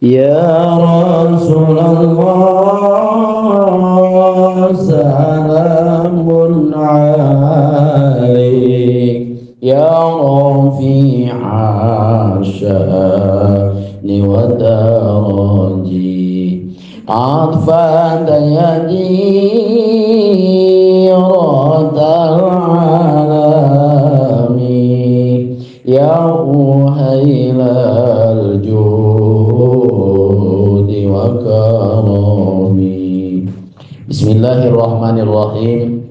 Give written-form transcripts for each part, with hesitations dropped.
Ya Rasulullah salamun alaik ya rafi'a sya'ni wa daraji atfan yajiratal alami ya uhailal judi wa karami. Bismillahirrahmanirrahim.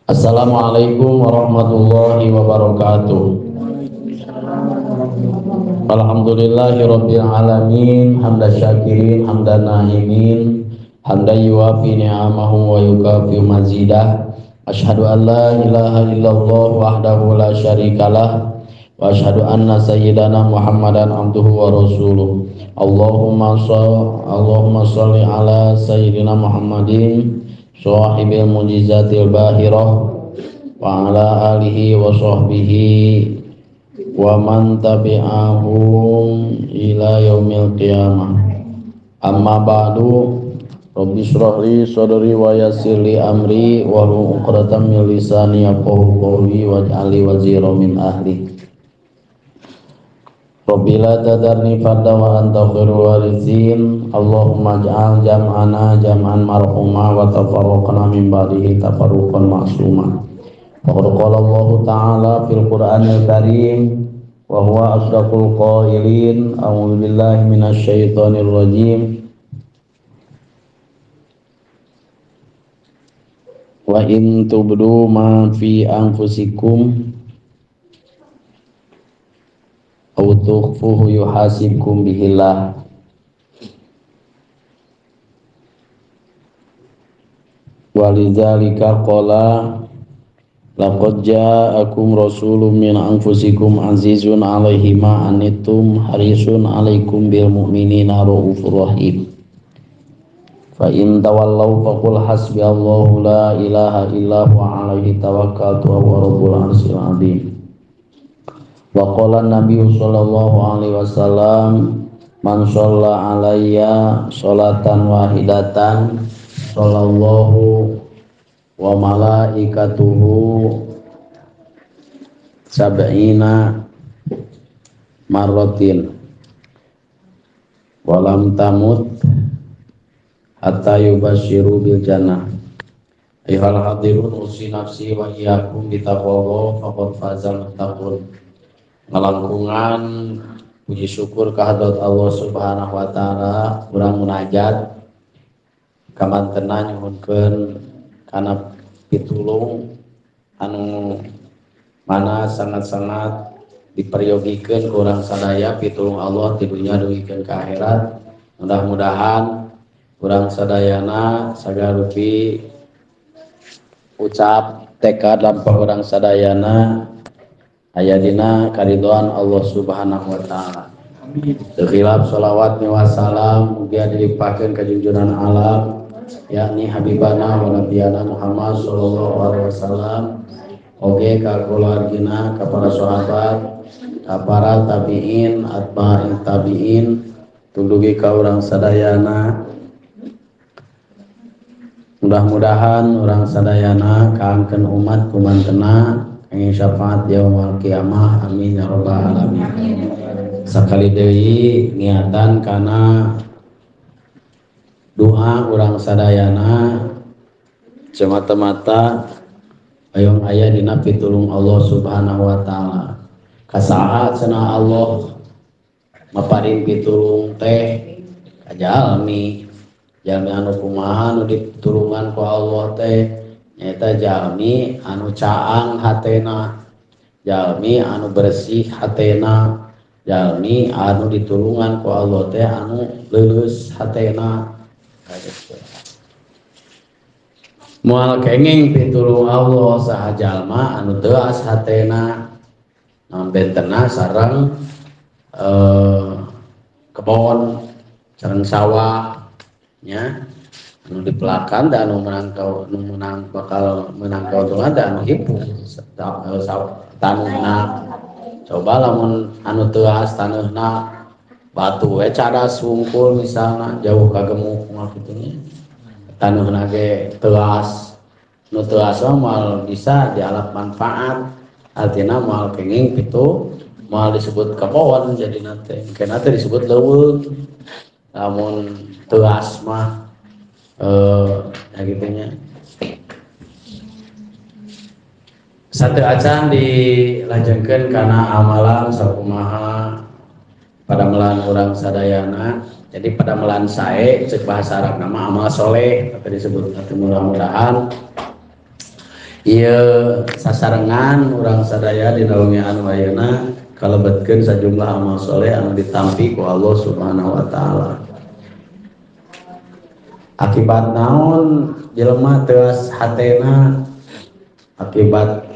Assalamualaikum warahmatullahi wabarakatuh. Alhamdulillahi rabbil alamin, hamdan syakirin, hamdan na'imin, hamdan yuwafi ni'amahu wa yukafi mazidah. Asyhadu an la ilaha illallah wahdahu la syarikalah wa asyhadu anna sayyidana Muhammadan abduhu wa rasuluh. Allahumma sholli ala sayyidina Muhammadin sahibil mujizatil bahirah wa ala alihi wa sahbihi wa man tabi'ahum ila yaumil qiyamah. Amma ba'du. Rabbi shrah li sadri wa yassir li amri wahlul 'uqdatam min lisani yafqahu qawli waj'al li waziran min ahli. Rabbi la tadarni farda wa anta khairul warithin. Allahumma ij'al jam'ana jam'an marhuma wa tafarraqna min ba'dihi tafarruqan ma'suma. Faqad qala Allahu ta'ala fil Qur'anil Karim wa huwa asdaqul qailin. A'udzu billahi minasy syaithanir rajim. Wa in tubdu ma fi anfusikum aw tukhfuhu yuhasibkum bihillah. Walidzalika qala laqad ja'akum rasulun min anfusikum azizun 'alaihi ma anittum harisun 'alaikum bil mu'minina raufur rahim. Fa in tawallaw faqul hasbiyallahu la ilaha illa huwa 'alaihi tawakkaltu wa huwa rabbul 'arsyil 'azim. Wa qala an-nabiy sallallahu alaihi wasallam man shalla alayya sholatan wahidatan sallallahu wa malaikatuhu sab'ina marratin wa lam tamut hatta yubashiru bil jannah. Ayyuhal hadirun usi nafsi wa iyyakum bitaqwallah faqad fazal muttaqun. Ngalangkungan puji syukur kehadrat Allah Subhanahu wa taala, urang munajat kamantena nyuhunkeun kana pitulung anu mana sangat-sangat diperyogikeun ku urang sadaya pitulung Allah di dunya dugikeun ka akhirat. Mudah-mudahan urang sadayana sagarupi ucap tekad lampah urang sadayana aya dina karidhoan Allah Subhanahu wa taala. Amin. Khilaf sholawat wa salam mugia dilimpahkeun ka junjunan alam yakni habibana wa nabiyana Muhammad sallallahu alaihi wasallam, oge ka keluargina, ka para sahabat, ka para tabiin, atba'in tabiin, tulugi ka urang sadayana. Mudah-mudahan urang sadayana kaangkeun umat kumantena kangge syafaat yaumul qiyamah. Amin ya rabbal alamin. Sakali deui niatan kana doa urang sadayana semata-mata ayong aya dina pitulung Allah Subhanahu wa taala. Kasaha cenah Allah maparin pitulung teh ka jalmi. Jalmi anu kumaha nu ditulungan ku Allah teh nyaeta jalmi anu caang hatena, jalmi anu bersih hatena, jalmi anu ditulungan ku Allah teh anu leuleus hatena. Moal kenging pitulung Allah saha jalma anu teuas hatena, naon bentena sareng kebon sareng sawah nya anu dipelakan dan anu menang kau anu menang bakal menang keuntungan dan anu hipu taneuhna. Coba lamun anu teuas taneuhna Batu we cadas wungkul misalna jauh ka gemuk mah kitu nya. Taneuhna ge teuas. Nu teuas mah moal bisa dialap manfaat. Artina moal kenging kitu, moal disebut kebon jadina teh. Engkena teh disebut leuweung. Lamun teuas mah ya kitu nya. Satu acan dilajengkeun kana amalan sakumaha padamelan urang sadayana. Jadi padamelan sae cek bahasa Arab nama amal soleh tapi disebut nanti mudah-mudahan ieu sasarengan urang sadaya dina wengi anu ayeuna kalebetkeun sajumlah amal soleh anu ditampi ku Allah Subhanahu wa taala. Akibat naon jelema teuas hatena akibat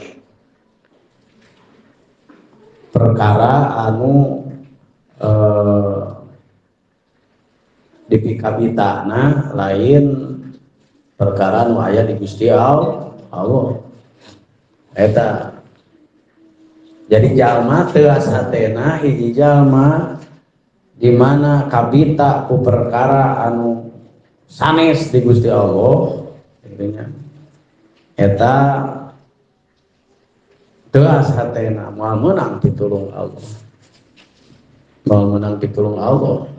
perkara anu dipikabitana lain perkara nu aya di Gusti Allah eta. Jadi jalma teuas hatena hiji jalma di mana kabita ku perkara anu sanes di Gusti Allah intinya eta teuas hatena moal meunang pitulung Allah. Mau menang pitulung Allah.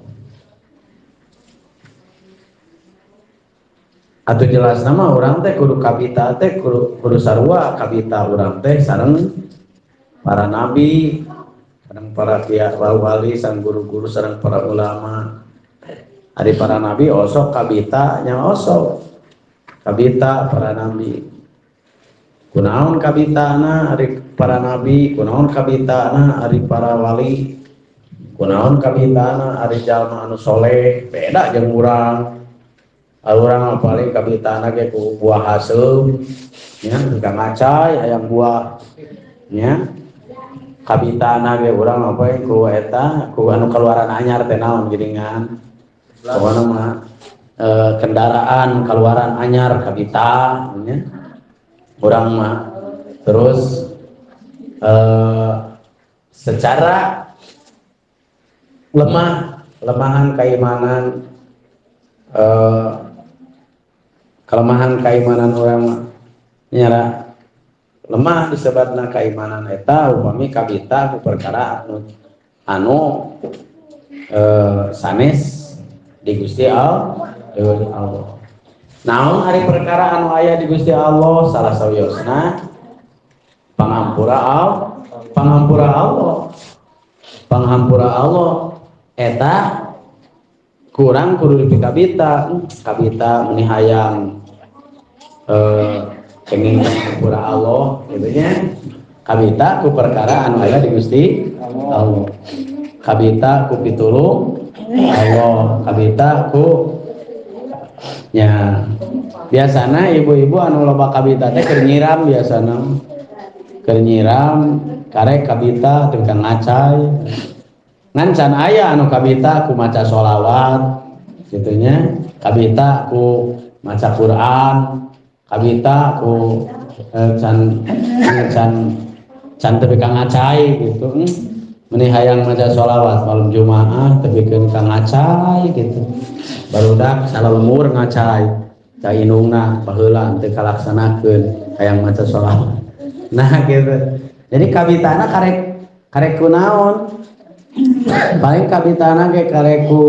Atau jelas nama orang teh kudu kabita teh kudu sarua kabita orang teh sareng para nabi, sareng para kiai wali, sareng guru-guru, sareng para ulama. Ari para nabi osok kabita nya osok. Kabita para nabi. Kunaon kabitana ari para nabi, kunaon kabitana ari para wali. Kunaon kabitana ari jalma anu soleh beda jeung urang. Urang paling kabitana ge ku buah haseum nya tukang ngacai hayang buah nya. Kabitana ge urang apa ku eta ku anu kaluaran anyar teh naon geuningan. Pokona mah kendaraan kaluaran anyar kabita nya. Urang mah terus secara lemahan keimanan kelemahan keimanan orang nyara lemah disebutna keimanan eta upami kabita ku perkara anu sanes di Gusti Allah. Naon ari perkara anu aya di Gusti Allah salah sawiosna pangampura Allah, pangampura Allah. Pangampura Allah eta kurang kudu dipikabita, kabita meni hayang kenging pangampura Allah gitu nya. Kabita ku perkara anu aya di Gusti Allah. Kabita ku pitulung Allah, kabita ku nya. Biasana ibu-ibu anu loba kabita teh keur nyiram biasana. Keur nyiram karek kabita teu ngacai. Ngan can aya anu kabita ku maca sholawat kitu nya, kabita ku maca Quran, kabita ku can can can teu ngacai gitu. Meni hayang maca sholawat malam Jumaah tepikeun ka ngacai gitu. Barudak salalembur ngacai, ca indungna baheula teu kalaksanakeun hayang maca sholawat. Nah gitu. Jadi kabitana karek karek kunaon? Paling kabitana ge karek ku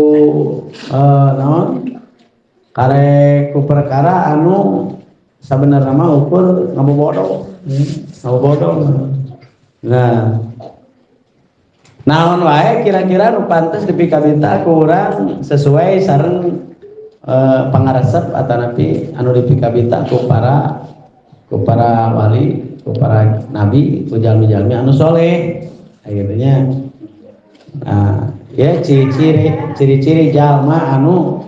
naon? Karek ku perkara anu sabenerna mah ukur ngabobodo. Ngabobodo. Nah, naon wae kira-kira nu pantes dipikabita ku urang sesuai sareng pangaresep atanapi anu dipikabita ku para wali, ku para nabi, ku jalmi-jalmi anu soleh. Gitu nya. Nah, ya ciri-ciri jalma anu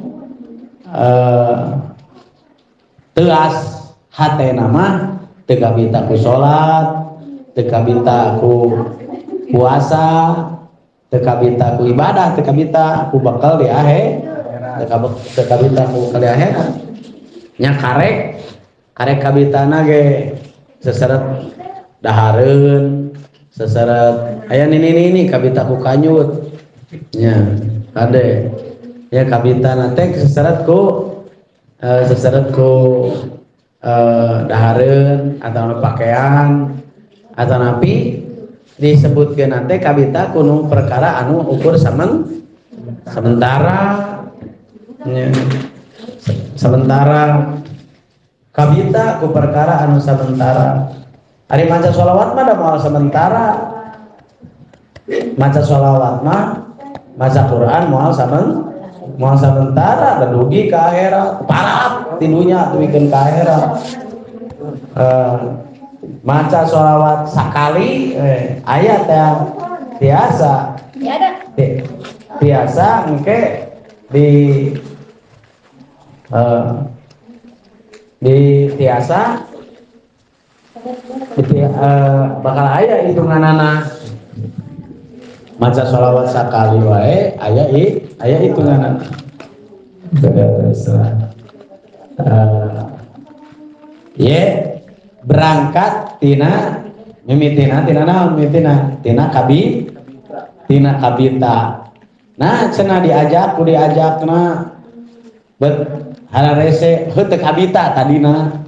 teuas hatena mah teu kabita ku salat, teu kabita ku puasa, teu kabita ku ibadah, teu kabita ku bakal di akhir, teu kabita ku bakal di akhirat. Nya karek kabitana ge seseret dahareun, seseret aya nini-nini kabita ku kanyut. Nya. Kade ya kabita teh seseret ku dahareun atau pakaian atau napi disebutkeun teh kabita kuno perkara anu ukur sementara ya. Sementara kabita ku perkara anu sementara. Ari maca sholawat mah da moal sementara. Maca sholawat mah maca Quran moal sementara, dugi ka akhirat, parat ti dunya tubikeun ka akhirat. Maca sholawat sakali aya teh biasa. Biasa engke di tiasa bakal aya hitunganana. Maca sholawat sakali wae aya aya hitunganana. Ye berangkat tina mimitina tina naon mimitina tina kabi tina kabita. Nah cenah diajak ku diajakna bet hararese heuh teu kabita tadina.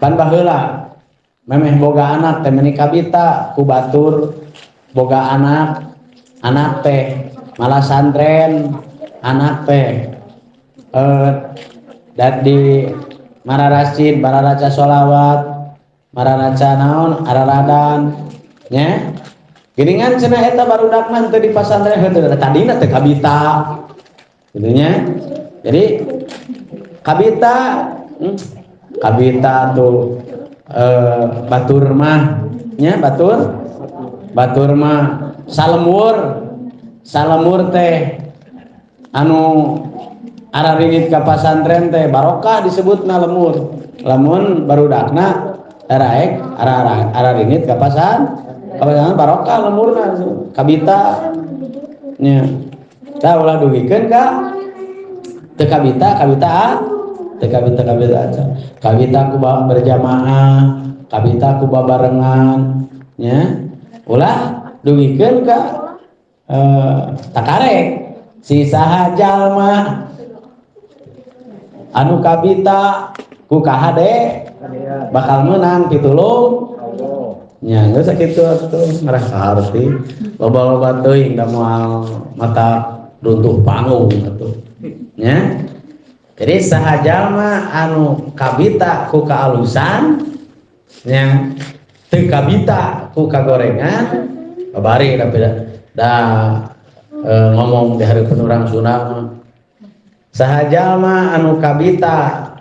Pan baheula memeh boga anak teh meuni kabita ku batur boga anak, anak teh malah santren anak teh di mararasid mararaca sholawat mararaca naon araradan nya geuningan cenah eta barudak mah teu di pasantren heuh tadina teh kabita kitu nya. Jadi kabita kabita tuh batur mah nya batur mah salemur teh anu araringit ka pasantren teh barokah disebutna lemur lamun barudakna araek araringit ka pasantren barokah lemurna kabita nya. Tah ulah dugikeun ka teu kabita kabita teu kabita kabita aja kabita ku berjamaah kabita ku babarengan nya ulah dugikeun ka takarek si saha jalma anu kabita ku kahade bakal menang pitulung nya geus sakitu atuh ngarasa harti loba-loba teuing da moal mata runtuh panggung atuh nya. Jadi saha jalma anu kabita ku kaalusan nya teu kabita ku kagorengan babari da ngomong di hareupeun urang Sunda mah saha jalma anu kabita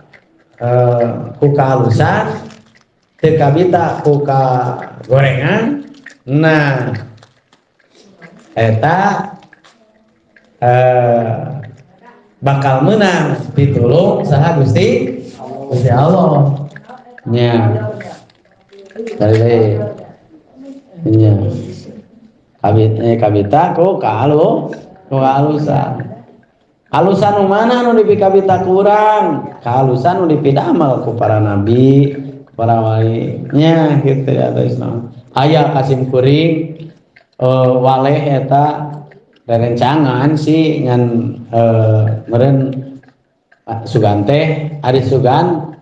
ku kaalusan teu kabita ku kagorengan nah eta bakal menang pitulung saha Gusti Gusti Allah nya. Dari nya kabita ku kaalusan alusan nu mana nu dipikabita kurang kaalusan nu dipidamel ku para nabi ku para wali nya kitu ya Islam aya kasim kuring waleh eta rerencangan sih ngan meureun Sugan teh ari Sugan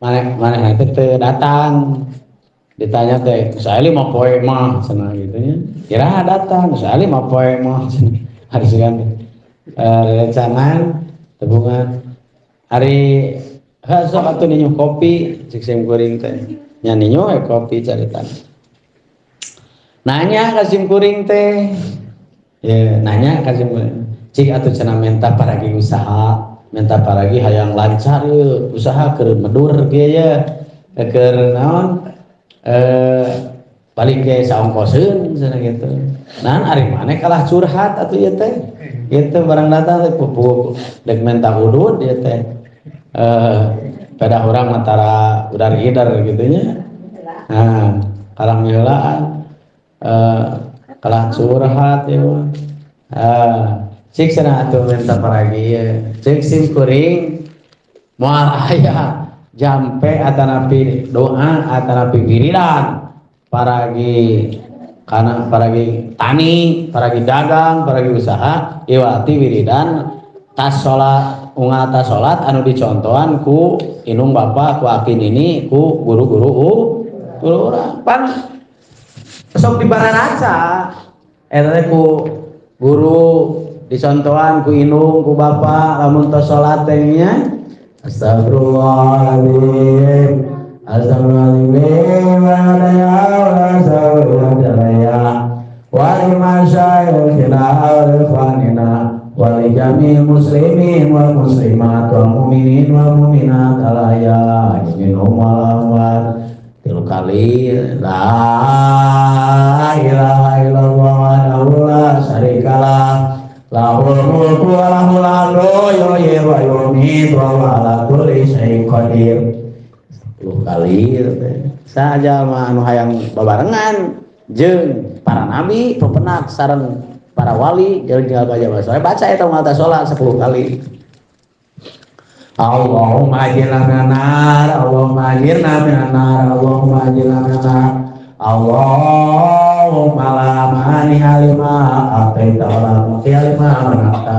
maneh teh teu datang ditanya teh saya 5 poe mah cenah kitu nya kira datang saya 5 poe mah cenah ari Sugan teh rerencangan tebungan ari heuh sok atuh ninyu kopi cik sim kuring teh nya ninyu we kopi caritan nanya ka sim kuring teh ya nanya ka sim kuring cik atuh cenah menta paragi usaha menta paragi hayang lancar ieu usaha keur medur kieu ye keur naon balik ke saongkoseun cenah kitu. Nah ari maneh kalah curhat atuh ieu teh. Kitu barang datang teh pupuh dek menta hudud ieu teh. Pada urang antara udar-idar kitu nya. Nah, kalah ngeulaan kalah curhat ieu mah. Cik cenah atuh menta paragi ieu. Cik sim kuring moal aya jampe atanapi doa atanapi wiridan paragi Karena paragi tani, paragi dagang, paragi usaha, iwati wiridan tas salat unggal tas salat anu dicontohan ku inung bapak, ku aki nini, ku guru-guru guru urang. Pan sok dibararaca eta teh ku guru dicontohan ku inung ku bapak lamun tos salat teh nya astagfirullahaladzim astagfirullahaladzim wa limasyayikhina wa ikhwanina wa li jami'il muslimin wal muslimat wal mu'minin wal mu'minat al ahya'i minhum wal amwat. Tilu kali la ilaha illallah wahdahu la syarikalah lahul mulku wa lahul hamdu yuhyi wa yumiitu wa huwa ala kulli syai'in qadir. 10 kali saja mah anu hayang babarengan jeung para nabi pepenak sareng para wali jeung jalma-jalma soleh baca eta unggal salat 10 kali. Allahumma ajirna minan nar, Allahumma ajirna minan nar, Allahumma ajirna minan nar. Allahumma la mani'a lima a'taita wa la mu'tiya lima mana'ta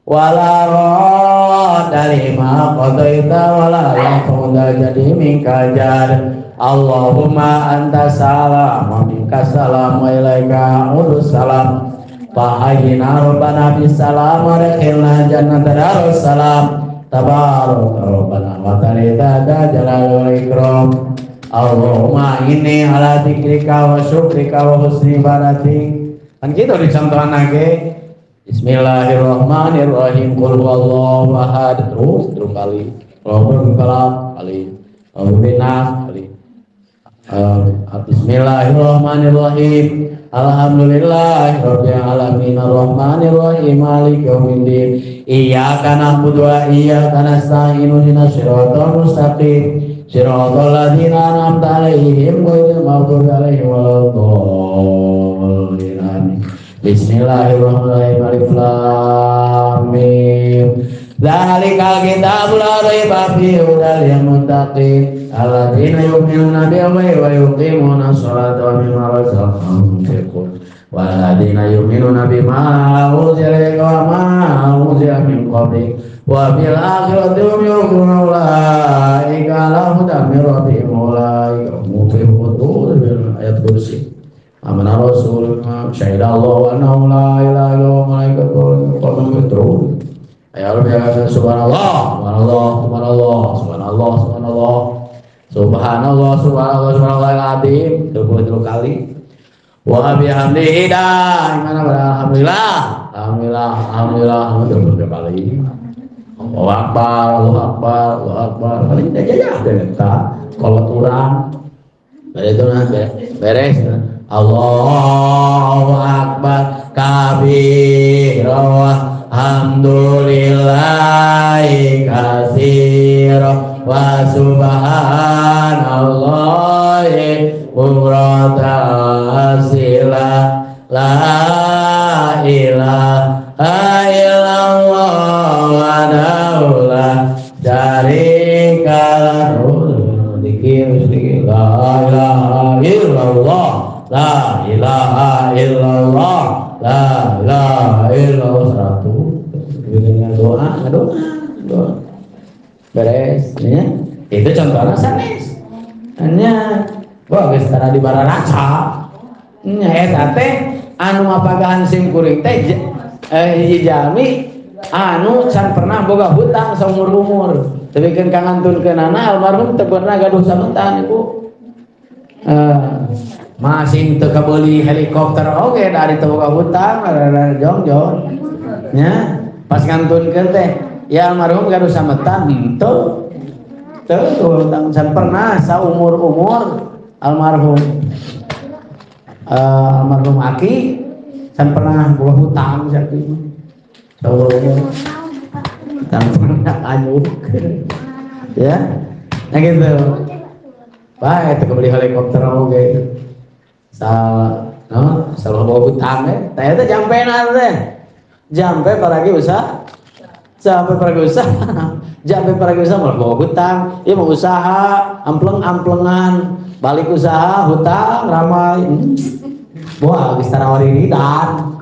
wa la radda lima qadaita wa la yanfa'u dzal jaddi minkal jadd. Allahumma anta salam wa minka salam wa ilaika udus salam. Fahayyina rabbana bis salam wa adkhilna jannata darus salam. Tabaraka rabbana wa ta'ala jalal wal ikram. Allahumma inni ala dzikrika wa syukrika wa husni ibadatik. Kan kitu dicontohan lagi. Bismillahirrahmanirrahim. Qul huwallahu ahad. Terus tilu kali. Qul huwallahu kali. Qul kali. Bismillahirrahmanirrahim. Alhamdulillahirabbil alamin arrahmanirrahim maliki yaumiddin. Iyyaka na'budu wa iyyaka nasta'in ihdinas siratal mustaqim. Siratal ladzina an'amta 'alaihim ghairil maghdubi 'alaihim waladdallin. Amin. Bismillahirrahmanirrahim. Alif lam mim. Dzalikal kitabu la raiba fihi hudal lil muttaqin alladzina yu'minuna bil ghaibi wa yuqimuna sholata wa mimma razaqnahum yunfiqun walladzina yu'minuna bima unzila ilaika wa ma unzila min qablik wa bil akhirati hum yuqinun ulaika ala hudan min rabbihim ulaika hum muflihun. Ayat kursi. Amana rasul syahidallahu annahu la ilaha illallah malaikatu wal mu'minun. Ya Rabbi, subhanallah, subhanallah, subhanallah, subhanallah, subhanallah, subhanallah, subhanallah, subhanallahil azim, 23 kali. Wa bihamdihi daiman alhamdulillah, alhamdulillah, alhamdulillah, 23 kali. Allahu akbar, Allahu akbar, Allahu akbar. Kali aja ya, eta kolot urang. Beres itu nah, beres. Allahu akbar kabira. Alhamdulillahi katsira wa subhanallahi bukratan asila. La ilaha illallah wahdahu la syarika lahu. Dzikir dzikir la ilaha illallah, la ilaha illallah, la ilaha illallah. 100 dengan doa, doa, doa. Beres, ya. Itu contohnya sanes. Nya, wah geus tara di bararaca. Nya eta teh anu mapagahan sim kuring teh hiji jalmi anu can pernah boga hutang saumur-umur. Tepikeun ka ngantunkeunana almarhum teu pernah gaduh sametan ibu. Masing teu kabeuli helikopter oge dari teu boga hutang jong-jong. Nya, pas ngantunkeun teh ya almarhum gaduh sametan henteu. Teu hutang can pernah saumur-umur almarhum. Almarhum aki can pernah boga hutang sakitu. Saumur-umur. Can pernah anyuk. Ya. Nah gitu. Bae teu kabeli helikopter oge. Sal, no, selalu bawa hutang teh. Tah eta jampena teh. Jampe paragi usaha. Jampe paragi usaha. Jampe paragi usaha malah bawa hutang. Ieu mah usaha, ampleng-amplengan, balik usaha hutang ramai. Wah, geus tara wiridan.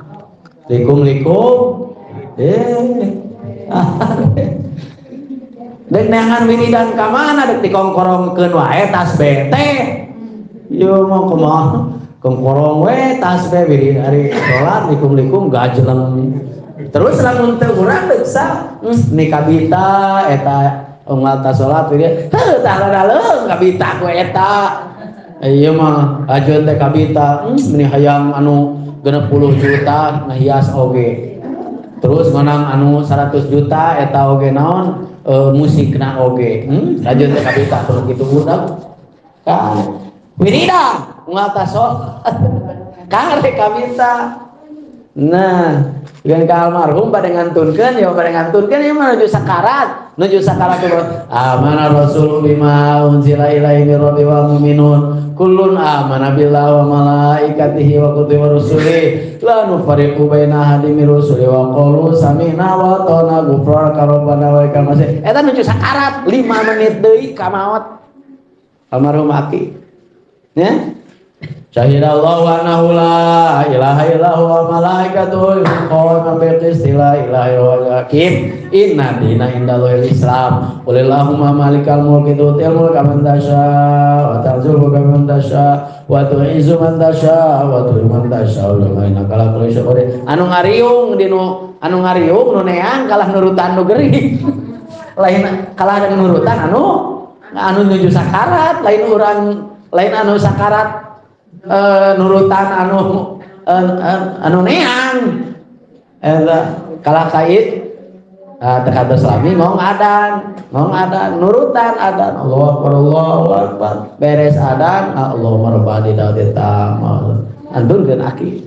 Likum-likum. Eh. Dek neangan wiridan ka mana dek dikongkorongkeun wae tasbih teh. Ieu mah kumaha? Kongkorong we tasbih wirid ari salat likum-likum gajeleng. Terus lamun teu urang deuk sa, ni kabita eta unggal ta salat wirid. Heuh tah ladaleung kabita ku eta. Ieu mah ajeun teh kabita, meni hayang anu 60 juta ngahias oge. Terus menang anu 100 juta eta oge naon musikna oge. Ajeun teh kabita kudu kitu budak. Kan wiridan unggal ta salat. Kare kabita. Nah, dengan ka almarhum bade ngantunkeun ya bade ngantunkeun ieu mah nuju sakarat, nuju sakarat amana rasul bima unzila ilaihi mir rabbi wal mu'minun kullun amana billahi wa malaikatihi wa kutubihi wa rusulihi la nufarriqu baina ahadin mir rusuli wa qalu sami'na wa ata'na ghufranaka rabbana wa ilaikal masir. Eta nuju sakarat 5 menit deui ka maot almarhum aki. Ya. Syahidallahu annahu la ilaha illa huwa malaikatuhu qawman bil qisti la ilaha illa huwal hakim inna dina indallahil islam qulillahumma malikal mulki tu'til mulka man tasya wa ta'zul mulka man tasya wa tu'izzu man tasya wa tudhillu man tasya wa innaka ala kulli syai'in qadir. Anu ngariung dinu anu ngariung nu neang kalah nurutan nu gering lain kalah nurutan anu anu nuju sakarat lain urang lain anu sakarat nurutan anu anu neang eta kalah kait teu kados lami ngong adan nurutan adan Allahu akbar Allahu akbar beres adan Allahumma rabbana dawdita antunkeun aki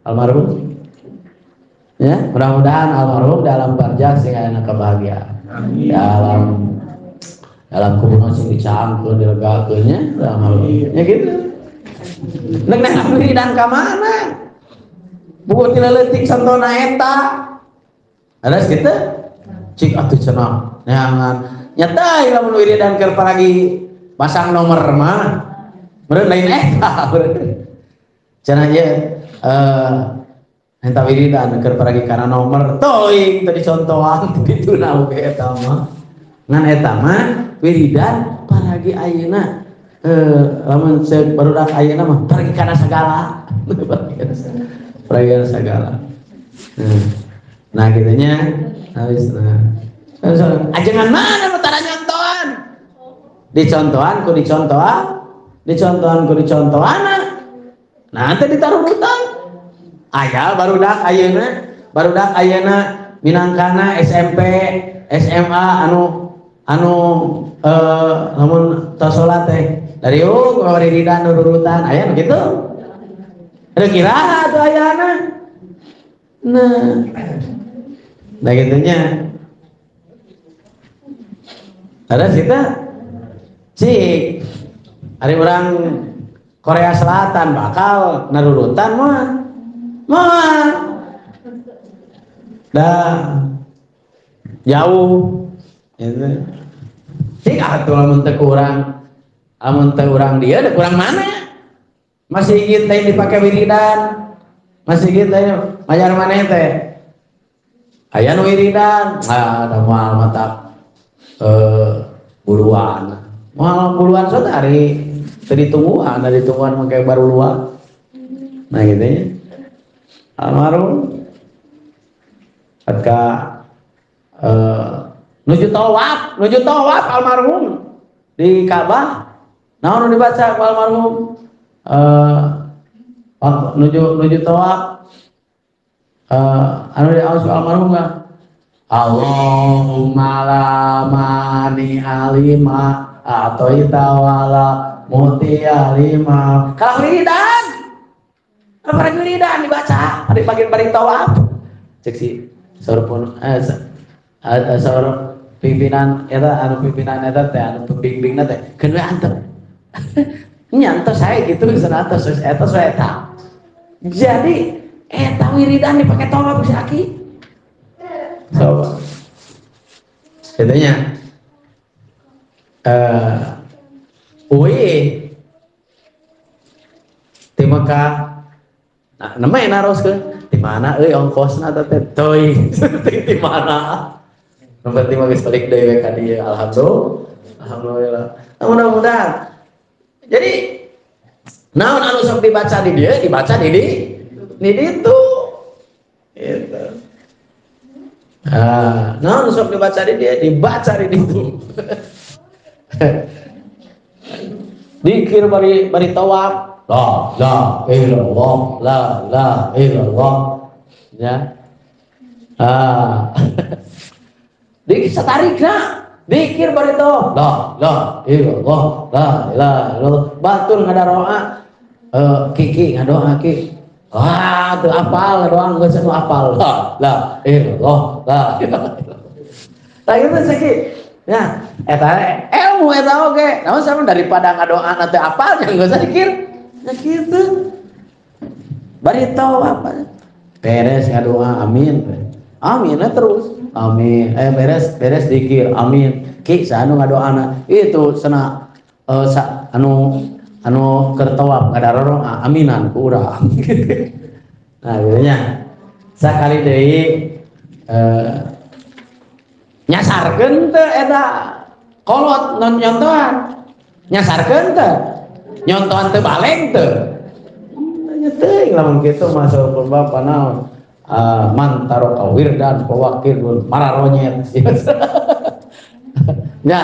almarhum ya mudah-mudahan almarhum dalam barjah sing aya kebahagiaan dalam dalam kubur sing dicaangkeun dilegakeun nya ya gitu. Nek neang wiridan ka mana? Buku ti leutik contona eta. Ada kitu? Cik atuh cenah neangan. Nyata lamun wiridan keur paragi pasang nomor mah. Meureun lain eta. Cenah ieu henteu wiridan keur paragi kana nomor teuing teu dicontohan kitu na oge eta mah. Ngan eta mah wiridan paragi ayeuna lamun ceuk barudak ayeuna mah pergi kana segala. Pergi kana segala. Nah gitunya habis nah. Ajengan mana nu tara nyontohan? Dicontohan ku dicontohan, dicontohan ku dicontohana. Nah teh ditarurutan. Aya barudak ayeuna minangkana SMP, SMA anu anu lamun tos salat teh dari wiridan nurutan aya nu kitu. Ada kira atuh ayana. Nah. Nah gitunya. Ada kita cik ari urang Korea Selatan bakal narurutan mah. Mah. Dah jauh gitu. Cik atuh lamun teu kurang amun teu urang dia da kurang mana? Masih kita yang dipakai wiridan. Masih kita majar maneh teh. Aya nu wiridan, ah da moal mata buruan. Moal buruan sok ari teu ditungguan, da ditungguan mah kayak baru luar. Nah gitu nya. Almarhum ketika nuju tawaf almarhum di Ka'bah. Naon nu dibaca ku almarhum? Nuju tawaf anu diaos ku almarhum mah Allahumma la mani alima atoita wala muti alima. Kalah wiridan. Kalah wiridan dibaca ari bagian bari tawaf. Cek si saur pun saur pimpinan eta anu pimpinan eta teh anu pembimbingna teh keun we antep. Nya entos sae kitu cenah atos eta we eta. Jadi eta wiridan dipake tawaf si aki. So katanya uwi di Mekah Namanya naroskeun di mana euy ongkosna teh teuing di mana. Nu penting mah geus balik deui we ka dieu alhamdulillah. Alhamdulillah. Nah, mudah-mudahan. Jadi naon anu sok dibaca di dieu dibaca di ditu. Gitu. Ah, naon sok dibaca di dieu dibaca di ditu. Dikir bari tawaf. La la ilallah la la ilallah. Ya. Ah. Dikir satarikna, dikir bari tawaf. La la ilallah la ilaha illallah. Batur ngadaroa kiki ngadoa ki. Wah, teu apal doang geus anu apal. La la ilallah la ilaha illallah. Tah kitu sih. Ya, eta ilmu eta oge. Naon sama daripada ngadoana teu apal nya geus dikir. Nah kitu. Bari tawaf apa? Beres ngadoa amin. Amin terus. Amin. Beres dikir amin. Ki saha anu ngadoana itu cenah anu anu keur tawaf ngadaroroa aminan ku urang. Nah, gitu nya. Sakali deui nyasarkeun teu eta kolot non nyontohan. Nyasarkeun teu? Nyontohan teu baleng teu? Nya teuing lamun kitu mah saupun bapa naon? Man taraka wirdan fawakilun mararonyet. Nya,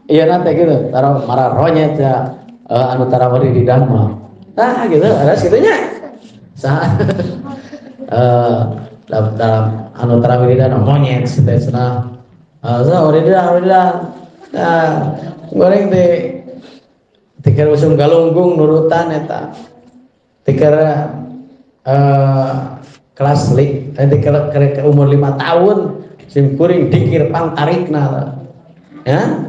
ieu na teh kitu, taro mararonyet ya anu tarawih di dharma. Nah, gitu, ada kitu nya. Saha dalam anu tarawih di dharma monyet teh cenah. So wiridan. Nah, goreng teh tikar usum galunggung nurutan eta. Tikar kelas ke umur 5 tahun sim kuring dikir pangtarikna. Ya.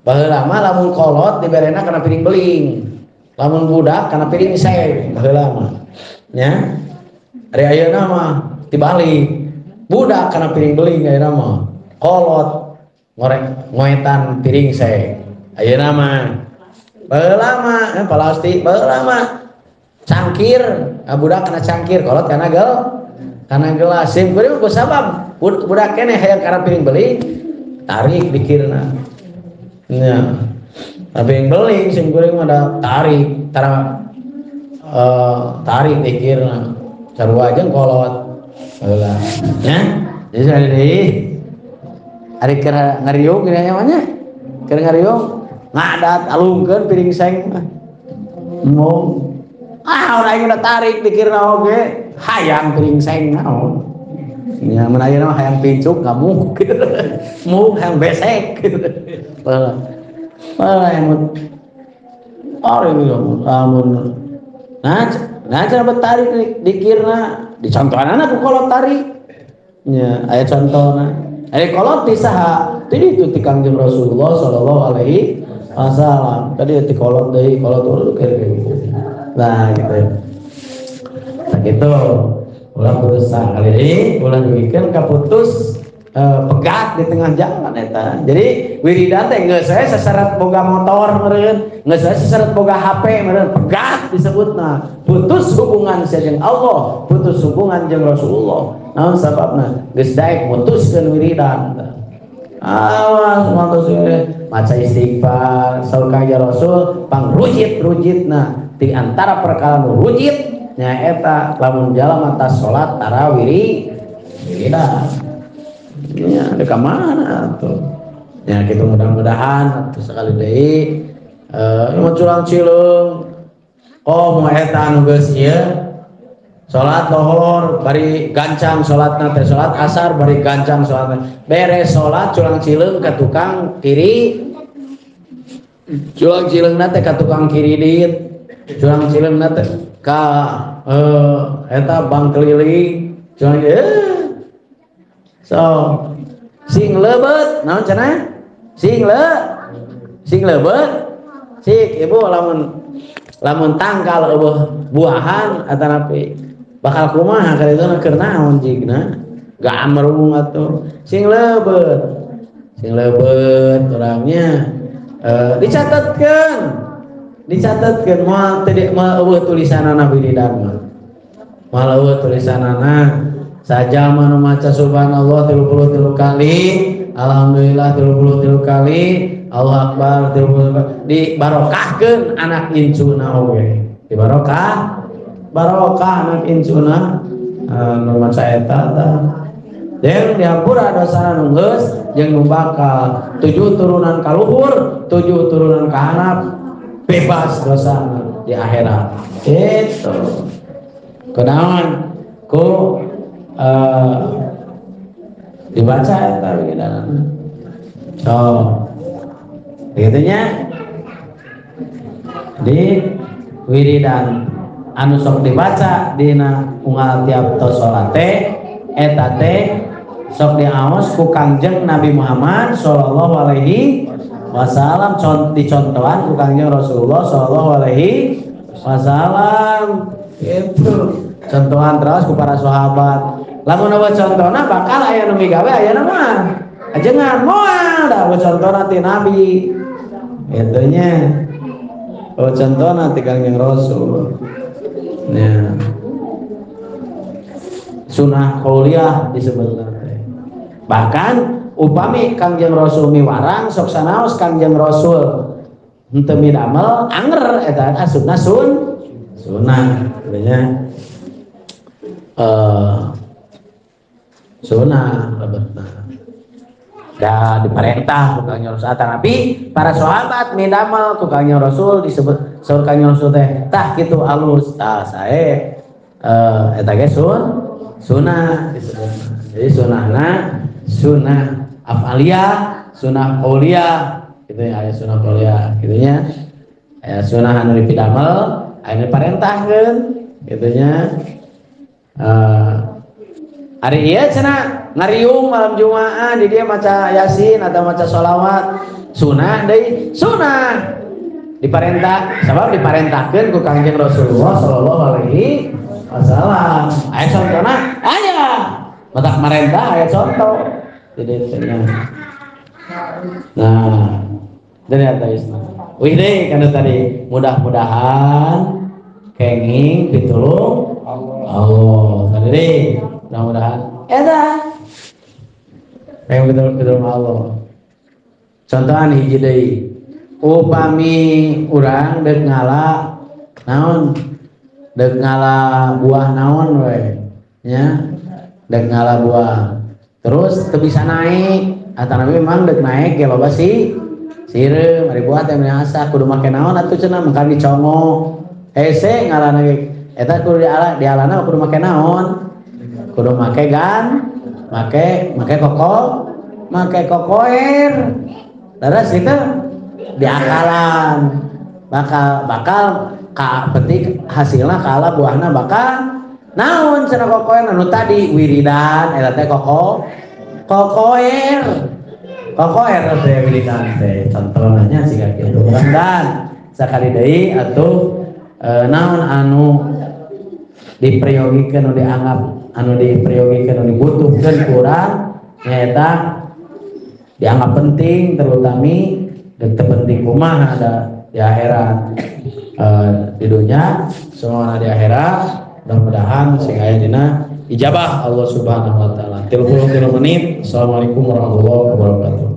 Baheula mah lamun kolot diberena kana piring beling. Lamun budak kana piring seng baheula mah. Ya. Ari ayeuna mah dibalik. Budak kana piring beling ayeuna mah. Kolot ngorek ngoetan piring seng. Ayeuna mah baheula mah plastik baheula mah cangkir, budak kana cangkir, kolot kana gel, kana gelas. Sim kuring ku sabab budak keneh hayang kana piring beling, tarik dikirna. Nya. Piring beling sim kuring mah da tarik, tara tarik dikirna. Sarua jeung kolot. Baheula. Nya. Jadi sekali deui ari keur ngariung gini nya mah nya. Keur ngariung ngadat alungkeun piring seng mah. Mong ah urang udah tarik dikirna oge hayang piring seng naon. Nya mun ayeuna mah hayang pincuk ngamuk gitu. Muk hayang besek gitu. Baheula. Baheula emut. Oh ini lamun. Nah cara betarik dikirna dicontohanana ku kolot tarik. Nya aya contona. Aya kolot ti saha? Ti ditu ti Kangjeng Rasulullah sallallahu alaihi wasallam. Tadi ti kolot deui, kolot urut kieu. Nah gitu. Nah gitu. Ulah berusaha kali ini, ulah dugikeun kaputus pegat di tengah jalan eta. Jadi wiridan teh geus we sasyarat boga motor meureun, geus we sasyarat boga HP meureun, pegat disebutna. Putus hubungan sia jeung Allah, putus hubungan jeung Rasulullah. Naon sababna? Geus daek mutuskeun wiridan. Awas mantos maca istighfar, saur ka Rasul pangrujit-rujitna. Di antara perkara nu rujit nyaeta lamun jalma tas salat tarawih wiridan. Ya, ada ka mana tuh? Ya gitu mudah-mudahan atuh sekali deui mun culang cileung oh mau eta anu geus ieu salat lohor bari gancang salatna teh salat asar bari gancang salatna beres salat culang cileung ka tukang kiri culang cileungna teh ka tukang kiridit culang cileungna teh ka eta bank keliling culang so sing leubet naon cenah sing leubet sik ibu lamun tangkal eueuh buahan atanapi bakal kumaha kali itu keur naon jigna gamrung atuh sing leubet orangnya dicatatkeun moal teu moal eueuh tulisanana wiridan mah Moal eueuh tulisanana. Sajalma nu maca subhanallah 33 kali, alhamdulillah 33 kali, Allah akbar 33 kali, dibarokahkeun anak incuna oge. Dibarokah, barokah anak incuna nu maca eta tah. Jeung dihampura dosana nu geus jeung nu bakal 7 turunan ka luhur, 7 turunan ka handap, bebas dosana di akhirat. Gitu. Kunaon? Ku dibaca eta begitu. So, begitunya di wiridan anu sok dibaca dina unggal tiap tos salat teh eta teh sok diaos ku Kangjeng Nabi Muhammad sallallahu alaihi wasallam, dicontohan ku Kangjeng Rasulullah sallallahu alaihi wasallam. Gitu. Contohan terus ku para sahabat. Lamun eueuh contona bakal aya nu migawe aya mah. Ajengan moal da eueuh contona ti Nabi. Kitu nya. Eueuh contona ti Kangjeng Rasul. Nya. Sunah qauliyah disebutna teh. Bahkan upami Kangjeng Rasul miwarang sok sanaos Kangjeng Rasul henteu midamel anger eta asupna sunah nya. Sunah lebetna. Da diperintah ku Kangjeng Rasul tapi para sahabat midamel ku Kangjeng Rasul disebut saur Kangjeng Rasul teh tah kitu alus tah sae eta ge sunah disebutna. Jadi sunahna sunah afaliyah, sunah qauliyah gitu ya, aya sunah qauliyah kitu nya. Aya sunah anu dipidamel, aya nu diparentahkeun kitu nya. Ari ieu cenah ngariung malam Jumaah di dia maca Yasin atau maca sholawat sunah deui sunah diparentah sabab diparentahkeun ku Kangjeng Rasulullah sallallahu alaihi wasallam. Aya contona aya matak marentah aya contoh jadi cenah. Nah dari atas wih deui kana tadi mudah-mudahan kenging pitulung Allah tadi deui mudah-mudahan eta yang betul-betul Allah. Contohan hiji deui upami urang deuk ngala naon deuk ngala buah naon we nya deuk ngala buah terus teu bisa naik atanapi memang deuk naik ge loba si sireum ari buah teh meni asa kudu make naon atuh cenah mangkan dicongo hese ngalana ge eta kudu dialana kudu make naon kudu make gan make koko make kokoer terus itu diakalan bakal ka penting hasilna kalah buahna bakal naon cenah kokoer anu tadi wiridan eta teh kokoer teh wiridan teh contohna nya siga kitu mudah-mudahan sakali deui atuh naon anu dipriyogikeun nu dianggap anu dipriyogikeun anu dibutuhkeun kurang nyaeta dianggap penting terutami dan terpenting kumaha ada di akhirat di dunia semua di akhirat mudah-mudahan sing aya dina ijabah Allah Subhanahu wa taala. 33 menit. Assalamualaikum warahmatullahi wabarakatuh.